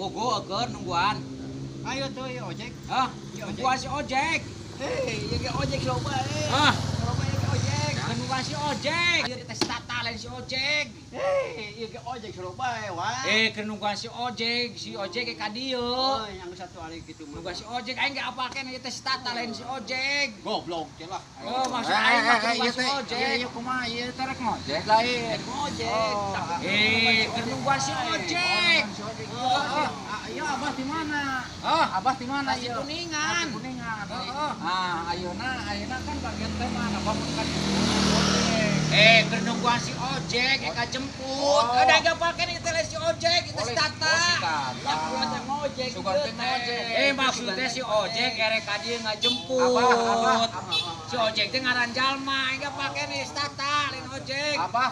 Pogo agar nungguan. Ayo tuh ieu ojek. Hah? Iya, ojek. Nungguan si ojek. Hei, ieu ge ojek loba eh. Hah? Loba ieu ge ojek. Nungguan si ojek. Ieu teh si Tata lain si ojek. Hei, ieu ge ojek loba eh wah. Eh, keur nungguan si ojek, si ojek ke ka dieu. Oh, yang satu hari gitu mah. Nungguan si ojek aing ge apal keneh ieu teh si Tata lain si ojek. Goblok teh lah. Oh, maksud aing mah keur nungguan si ojek. Iya kumaha ieu teh rek ngojek lain. Ojek. Oh. Eh, keur nungguan si ojek. Oh, iya Abah di mana? Hah? Abah di mana Tasik ieu? Kuningan. Tasik Kuningan. Heeh. Ah, ayeuna ayeuna kan bagian teh mah bangun kan ojek. Eh, keur nungguan si ojek ka jemput. Oh. Udah gak apal keneh ieu teh lain si ojek, ieu teh si Tata. Oh, si Tata. Lah kula teh ngojek. Sugan teh ngojek. Eh, maksudnya si ojek erek ka dieu ngajemput. Abah, abah, Si ojek teh ngaran jalma, aing gak apal keneh si Tata lain ojek. Abah.